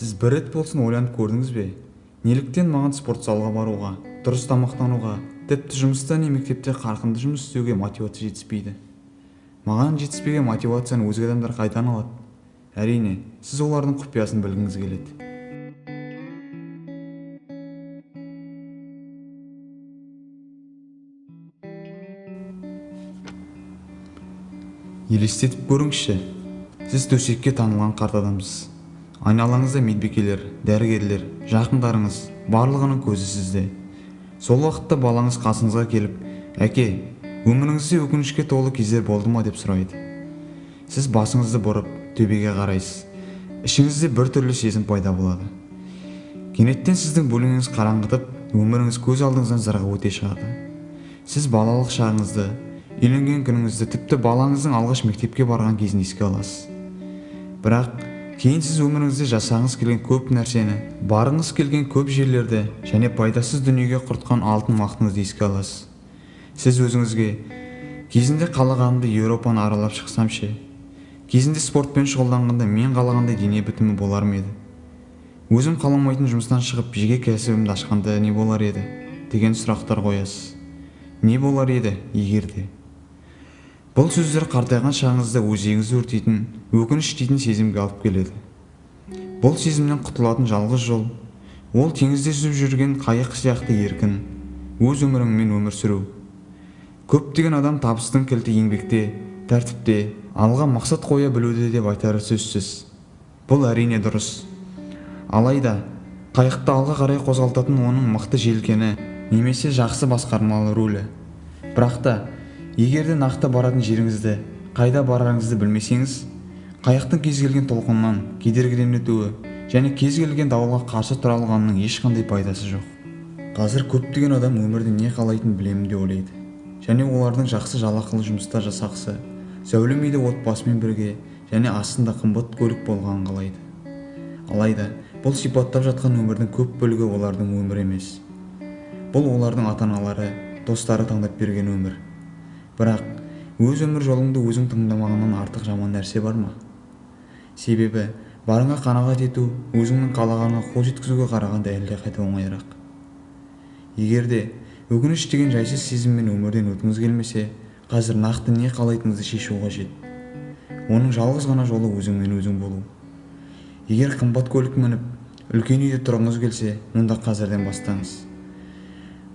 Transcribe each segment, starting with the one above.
Сіз бір рет болсын ойланып көрдіңіз бе? Неліктен маған спортзалға баруға, дұрыс тамақтануға, тіпті жұмыста не мектепте қарқынды жұмыс істеуге мотивация жетіспейді? Маған жетіспеген мотивацияны өзге адамдар қайдан алады? Әрине, сіз олардың құпиясын білгіңіз келеді. Елестетіп көріңізші, сіз төсекке танылған қарт адамсыз. Айналаңызда медбикелер, дәрігерлер, жақындарыңыз, барлығының көзі сізде. Сол уақытта балаңыз қасыңызға келіп, «Әке, өміріңізде өкінішке толы кездер болды ма?» деп сұрайды. Сіз басыңызды бұрып, төбеге қарайсыз. Ішіңізде бір түрлі сезім пайда болады. Кенеттен сіздің бөлмеңіз қараңғытып, өміріңіз көз алдыңыздан зырғып өте шығады. Сіз балалық шағыңызды, үйленген күніңізді, тіпті балаңыздың алғаш мектепке барған кезін еске аласыз. Бірақ кейін сіз өміріңізде жасағыңыз келген көп нәрсені, барғыңыз келген көп жерлерді және пайдасыз дүниеге құртқан алтын уақытыңызды еске аласыз. Сіз өзіңізге кезінде қалағанымды Еуропаны аралап шықсам ше, кезінде спортпен шұғылданғанда мен қалағандай дене бітімі болар ма еді, өзім қаламайтын жұмыстан шығып жеке кәсібімді ашқанда не болар еді деген сұрақтар қоясыз. Не болар еді егер де? Бұл сөздер қартайған шағыңызда өзегіңізді өртейтін, өкініш дейтін сезімге алып келеді. Бұл сезімнен құтылатын жалғыз жол, ол теңізде жүзіп жүрген қайық сияқты еркін, өз өміріңмен өмір сүру. Көптеген адам табыстың кілті еңбекте, тәртіпте, алға мақсат қоя білуде деп айтары сөзсіз. Бұл әрине дұрыс. Алайда, қайықты алға қарай қозғалтатын оның мықты желкені немесе жақсы басқармалы рулі. Бірақ та, егер де нақты баратын жеріңізді, қайда барарыңызды білмесеңіз, қайықтың кез келген толқыннан кедергіден өтуі және кез келген дауылға қарсы тұра алғанының ешқандай пайдасы жоқ. Қазір көптеген адам өмірде не қалайтынын білемін деп ойлайды. Және олардың жақсы жалақылы жұмыста жасағысы, зәулім үйде отбасымен бірге және астында қымбат көлік болғанын қалайды. Алайда, бұл сипаттап жатқан өмірдің көп бөлігі олардың өмірі емес. Бұл олардың ата-аналары, достары таңдап берген өмір. Бірақ өз өмір жолыңды өзің таңдамағаннан артық жаман нәрсе бар ма? Себебі барыңа қанағат ету, өзіңнің қалағаныңа қол жеткізуге қарағанда әлдеқайда оңайырақ. Егер де өкініш деген жайсыз сезіммен өмірден өткіңіз келмесе, қазір нақты не қалайтыныңызды шешу қажет. Оның жалғыз ғана жолы өзіңмен өзің болу. Егер қымбат көлік мініп, үлкен үйде тұрғыңыз келсе, онда қазірден бастаңыз.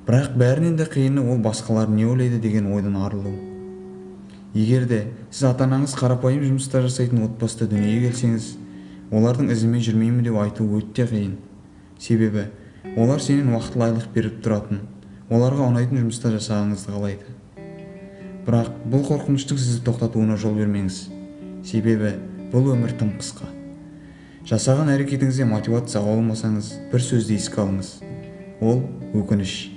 Бірақ бәрінен де қиыны ол басқалар не ойлайды деген ойдан арылу. Егер де сіз ата-анаңыз қарапайым жұмыста жасайтын отбасыда дүниеге келсеңіз, олардың ізімен жүрмеймін деп айту өте қиын. Себебі олар сенен уақытылы айлық беріп тұратын, оларға ұнайтын жұмыста жасағыңызды қалайды. Бірақ бұл қорқыныштың сізді тоқтатуына жол бермеңіз. Себебі бұл өмір тым қысқа. Жасаған әрекетіңізде мотивация ала алмасаңыз, бір сөзді еске алыңыз. Ол өкініш.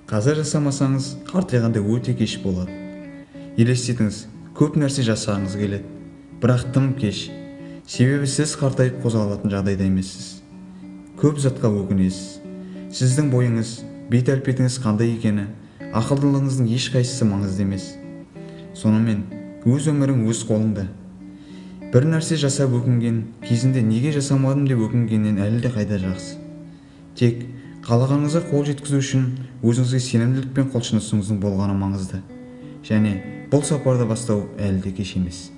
Қазір жасамасаңыз, қартайғанда өте кеш болады. Елестетіңіз, көп нәрсе жасағыңыз келеді, бірақ тым кеш. Себебі сіз қартайып қозғалатын жағдайда емессіз. Көп затқа өкінесіз. Сіздің бойыңыз, бет әлпетіңіз қандай екені, ақылдылығыңыздың ешқайсысы маңызды емес. Сонымен, өз өмірің өз қолыңда. Бір нәрсе жасап өкінген, кезінде неге жасамадым деп өкінгеннен әлі де қайда жақсы. Тек қалағаныңызға қол жеткізу үшін өзіңізге сенімділік пен құлшынысыңыздың болғаны маңызды. Және бұл сапарды бастау әлі де кеш емес.